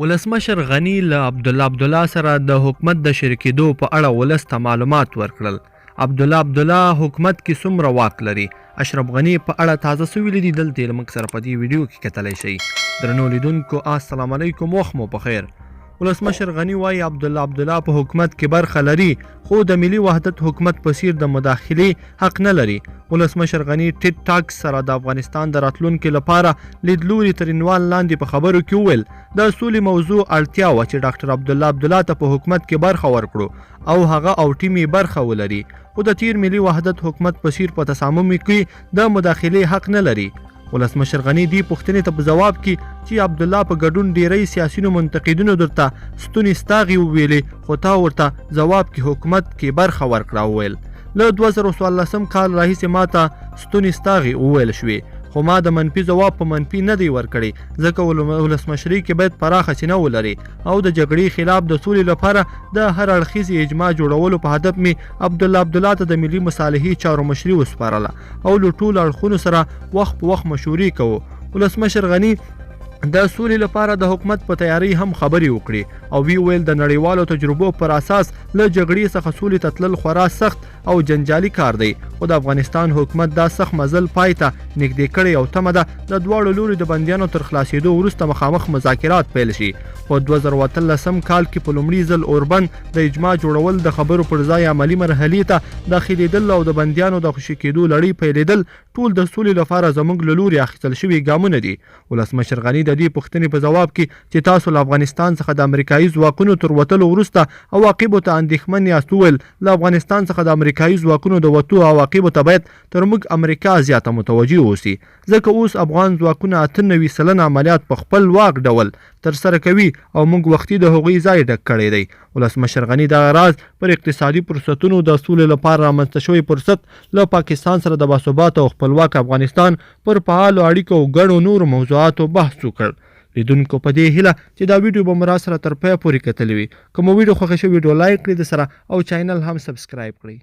ولسمشر غني له عبدالله عبدالله سره د حکومت د شریکېدو په اړه ولس ته معلومات ورکړل. عبدالله عبدالله حکومت کې څومره واک لري؟ اشرف غني په اړه تازه څه ویلي دي؟ دلته یې له موږ سره په دې ویډیو کې کتلی شئ. درنو لیدونکو السلام علیکم، وخت مو په خیر. ولسمشر غني وايي عبدالله عبدالله په حکومت کې برخه لري خو د ملي وحدت حکومت په څیر د مداخلې حق نه لري. ولسمشر غني ټیټ ټاکس سره د افغانستان د راتلونکي لپاره لیدلوري تر عنوان لاندې په خبرو کې وویل د سولې موضوع اړتیا وه چې ډاکټر عبدالله عبدالله ته په حکومت کې برخه ورکړو او هغه او ټیم یې برخه ولري خو د تیر ملي وحدت حکومت په څیر په تصامیم کې د مداخلې حق نه لري. ولسمشر غني دې پوښتنې ته په ځواب کې چې عبدالله په ګډون ډیری سیاسیونو منتقدینو درته ستوني ستاغي وویلې خو تا ورته ځواب کې حکومت کې برخه ورکړه وویل له 2014 کال راهیسې ماته ستوني ستاغي وویل شوې خو ما د منفي ځواب په منفي نه دی ورکړی ځکه ولسمشرۍ کې باید پراخه چینه ولري او د جګړې خلاف د سولې لپاره د هر اړخیزې اجماع جوړولو په هدف مې عبدالله عبدالله ته د ملي مصالحې چارو مشري وسپارله او له ټولو اړخونو سره وخت په وخت مشورې کوو. ولسمشر غني د سولې لپاره د حکومت په تیارۍ هم خبرې وکړې او وی ویل د نړیوالو تجربو پر اساس له جګړې څخه سولې ته تلل خورا سخت او جنجالي کار دی خو د افغانستان حکومت دا سخت مزل پای ته نږدې کړی او تمه ده د دواړو لوري د بندیانو تر خلاصېدو وروسته مخامخ مذاکرات پیل شي. په 2018 کال کې په لومړي ځل اوربند، د اجماع جوړول، د خبرو پر ځای عملي مرحلې ته داخلېدل او د بندیانو د خوشې کېدو لړۍ پیلېدل ټول د سولې لپاره زموږ له لوري اخیستل شوي ګامونه دي. ولسمشر غني د دې پوښتنې په ځواب کې چې تاسو له افغانستان څخه د امریکايي ځواکونو تر وتلو وروسته عواقبو ته اندېښمن یاست وویل، له افغانستان څخه د امریکايي ځواکونو د وتو عواقبو ته باید تر موږ امریکا زیاته متوجه اوسي ځکه اوس افغان ځواکونه 98% عملیات په خپل واک ډول ترسره کوي او موږ وختي د هغوی ځای ډک کړی دی. ولسمشر غني دغه راز پر اقتصادي فرصتونو، د سولې لپاره رامنځته شوی فرصت، له پاکستان سره د باثباته او خپلواک افغانستان پر فعالو اړیکو او ګڼو نورو موضوعاتو بحث وکړ. لیدونکو په دې هیله چې دا ویډیو به مو راسره تر پایه پورې کتلې وي. که مو ویډیو خوښه شوې ویډیو لایک کړئ د سره او چاینل هم سبسکرایب کړئ.